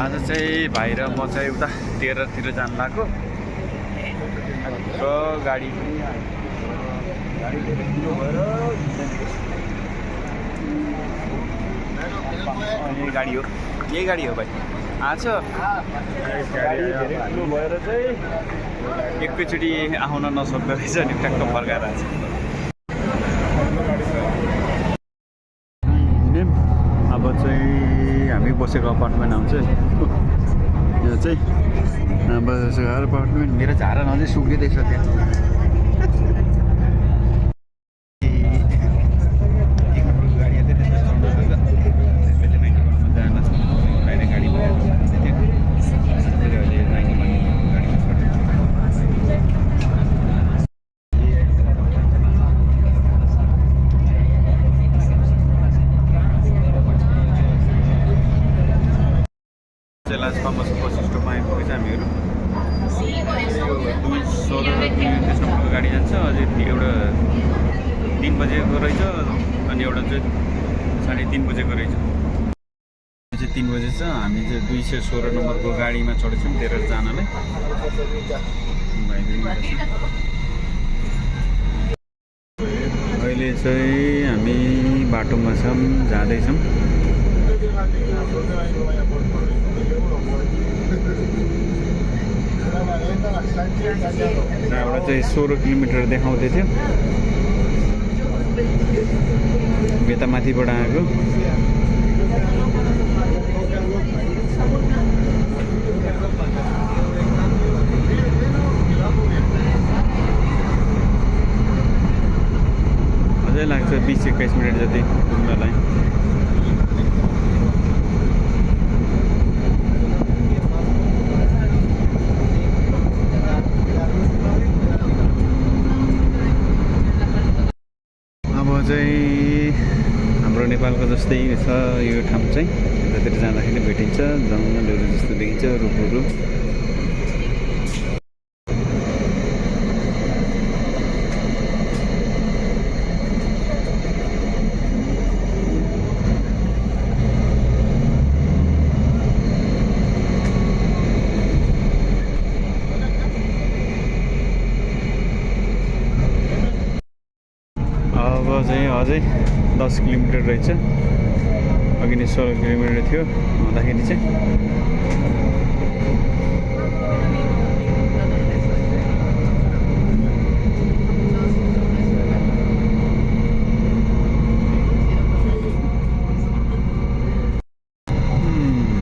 आज चाहिँ भाइ र म चाहिँ उता तेह्रतिर जानु लाग्यो। गाडी पनि यही गाडी हो, यही गाडी हो भाइ। आज गाडी धेरै ठुलो भएर चाहिँ एकैचोटि आउन नसक्दो रहेछ नि, ट्याक्क फर्काएर आएको छ। अब चाहिँ हामी बसेको अपार्टमेन्ट आउँछ। यो चाहिँ बसेको अपार्टमेन्ट। मेरो झारा नजिक सुक्दैछ त्यहाँ। लास्टमा बसेको स्टपमा आइपुगेछ हामीहरू। 2:16 गाडी जान्छ। अझै एउटा 3 बजेको रहेछ अनि एउटा चाहिँ 3:30 बजेको रहेछ। चाहिँ 3 बजे छ। हामी चाहिँ 216 नम्बरको गाडीमा चढेछौँ तेह्र जानालाई। अहिले चाहिँ हामी बाटोमा छौँ, जाँदैछौँ। यहाँबाट चाहिँ 16 किलोमिटर देखाउँदै थियो। बेता माथिबाट आएको। अझै लाग्छ 20-21 मिनट जति पुग्नलाई। चाहिँ हाम्रो नेपालको जस्तै छ यो ठाउँ चाहिँ। यतातिर जाँदाखेरि भेटिन्छ जङ्गलहरू जस्तो देखिन्छ, रुखहरू। अब चाहिँ अझै 10 किलोमिटर रहेछ। अघि नै 16 किलोमिटर थियो आउँदाखेरि चाहिँ।